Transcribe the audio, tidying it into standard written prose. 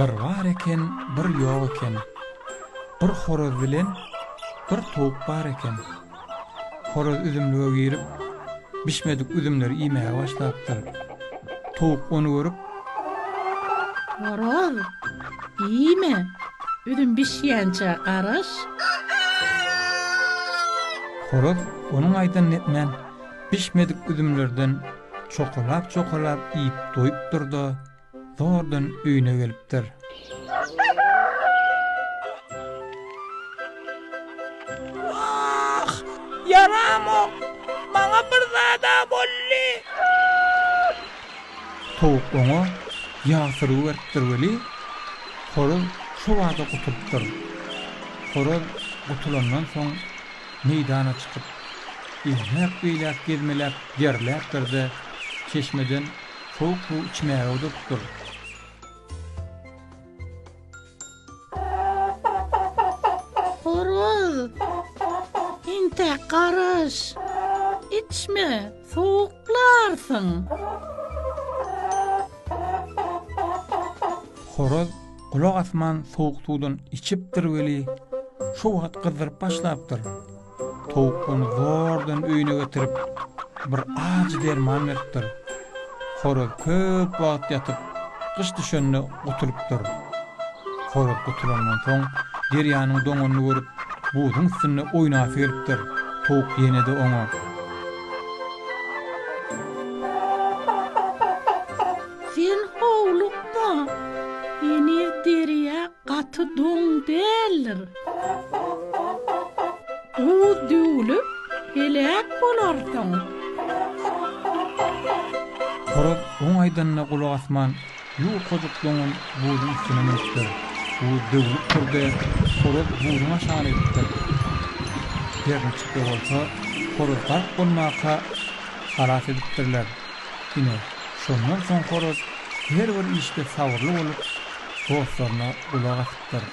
Bir bar eken, bir ýok eken. Bir horaz bilen bir towuk bar eken. Horaz üzümlige girip, bişmedik üzümleri iýmäge başlapdyr. Towuk ony görüp. Horaz, iýme, üzüm bişýänçä garaş. Horaz onuň aýdanyny etmän, bişmedik üzümlerden çokalap-çokalap iýip doýupdyr-da, zordan öýüne gelipdir. Wah, ýaramok, maňa bir zad-a boldy. Towuk oňa ýag sürgi beripdir weli, horaz şo bada gutulypdyr. Horaz gutulandan soň meýdana çykyp, eýläk-beýläk gezmeläp derläpdir-de, çeşmeden sowuk suw içmäge durupdyr. Horaz, entäk garaş, içme, sowuklarsyň. Horaz gulak asman sowuk suwdan içipdir weli, şo wagt gyzdyryp başlapdyr. Towuk ony zordan öýüne getirip, bir ajy derman beripdir. Horaz köp wagt ýatyp, gyş düşende gutulypdyr. Horaz gutulandan soň, derýanyň doňanyny görüp, buzuň üstünde oýnasy gelipdir. Towuk ýene-de oňa. Sen howlukma, heniz derýa gaty doň däldir. Buz döwlüp, heläk bolarsyň. Horaz oň aýdanyna gulak asman, ýukajyk doňan buzuň üstüne münüpdir. Buz döwlüpdir-de, horaz buzuň aşagyna gidipdir. Her niçik-de bolsa, horaz gark bolmaka halas edipdirler. Ine, şondan soň horaz her bir işde sabyrly bolup, dostlaryna gulak asypdyr.